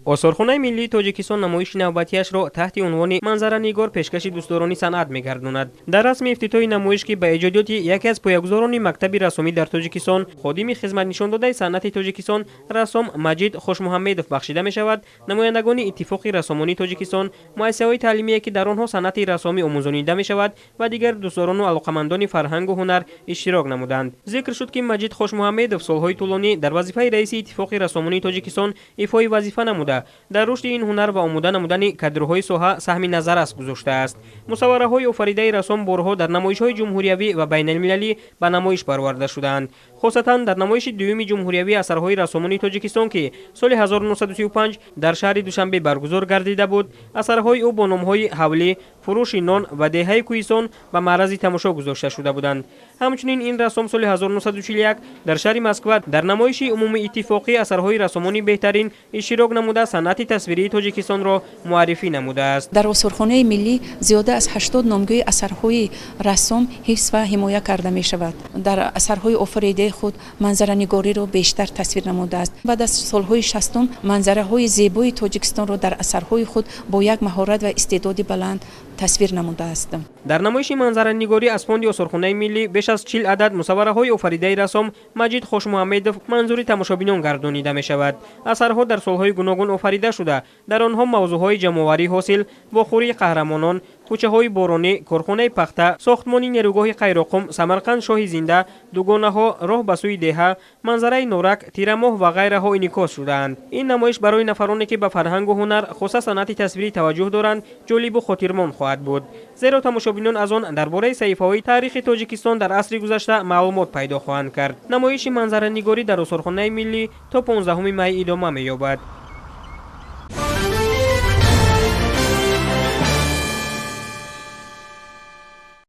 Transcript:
Осорхонаи миллии Тоҷикистон намоиши навбатиашро таҳти унвони «Манзаранигор» пешкаши дӯстдорони санъат мегардонад. Дар расми ифтитоҳи намоиш, ки ба эҷодиёти яке аз поягузорони мактаби рассомӣ дар Тоҷикистон, ходими хизматнишондодаи санъати Тоҷикистон, рассом Маҷид Хошмуҳаммедов бахшида мешавад, намояндагони Иттифоқи рассомонии Тоҷикистон, муассисаҳои таълимие, ки дар онҳо санъати рассомӣ омӯзонида мешавад, ва дигар дӯстдорону алоқамандони фарҳангу ҳунар иштирок намуданд. Зикр шуд, ки Маҷид Хошмуҳаммедов солҳои тӯлонӣ дар вазифаи раиси Иттифоқи рассомонии Тоҷикистон ифои вазифа намуда, дар рушди ин ҳунар ва омода намудани кадрҳои соҳа саҳми назаррас гузоштааст. Мусаввараҳои офаридаи рассом борҳо дар намоишҳои ҷумҳуриявӣ ва байналмилалӣ ба намоиш бароварда шудаанд. Хосатан дар намоиши дуюми ҷумҳуриявии асарҳои рассомонии Тоҷикистон, ки соли 1935 дар шаҳри Душанбе баргузор гардида буд, асарҳои ӯ бо номҳои «Ҳавлӣ», «Фурӯши нон» ва «Деҳаи кӯҳистон» ба маърази тамошо гузошта шуда буданд. Ҳамчунин ин рассом соли 1941 дар шаҳри Москва дар намоиши умумииттифоқии асарҳои рассомони беҳтарин иштирок намуда, санъати тасвирии Тоҷикистонро муаррифӣ намудааст. Дар осорхонаи миллӣ зиёда аз 80 номгӯи асарҳои рассом ҳифз ва ҳимоя карда мешавад. Дар асарҳои офаридаи худ манзаранигориро бештар тасвир намудааст. Баъд аз солҳои 60-ум манзараҳои зебои Тоҷикистонро дар асарҳои худ бо як маҳорат ва истеъдоди баланд тасвир намудааст. Дар намоиши манзаранигорӣ аз фонди осорхонаи миллӣ беш аз 40 адад мусаввараҳои офаридаи рассом Маҷид Хошмуҳаммедов манзури тамошобинон гардонида мешавад. Асарҳо дар солҳои гуногун офарида шуда, дар онҳо мавзӯъҳои ҷамъоварии ҳосил, вохӯрии қаҳрамонон, кӯчаҳои боронӣ, корхонаи пахта, сохтмони нерӯгоҳи Қайроқум, Самарқанд шоҳи зинда, дугонаҳо, роҳ ба сӯи деҳа, манзараи Норак, тирамоҳ ва ғайраҳо инъикос шудаанд. Ин намоиш барои нафароне, ки ба фарҳангу ҳунар, хоса санъати тасвирӣ, таваҷҷӯҳ доранд, ҷолибу хотирмон хоҳад буд, зеро тамошобинон аз он дар бораи саҳифаҳои таърихи Тоҷикистон дар асри гузашта маълумот пайдо хоҳанд кард. Намоиши манзаранигорӣ дар осорхонаи миллӣ то 15 май идома меёбад.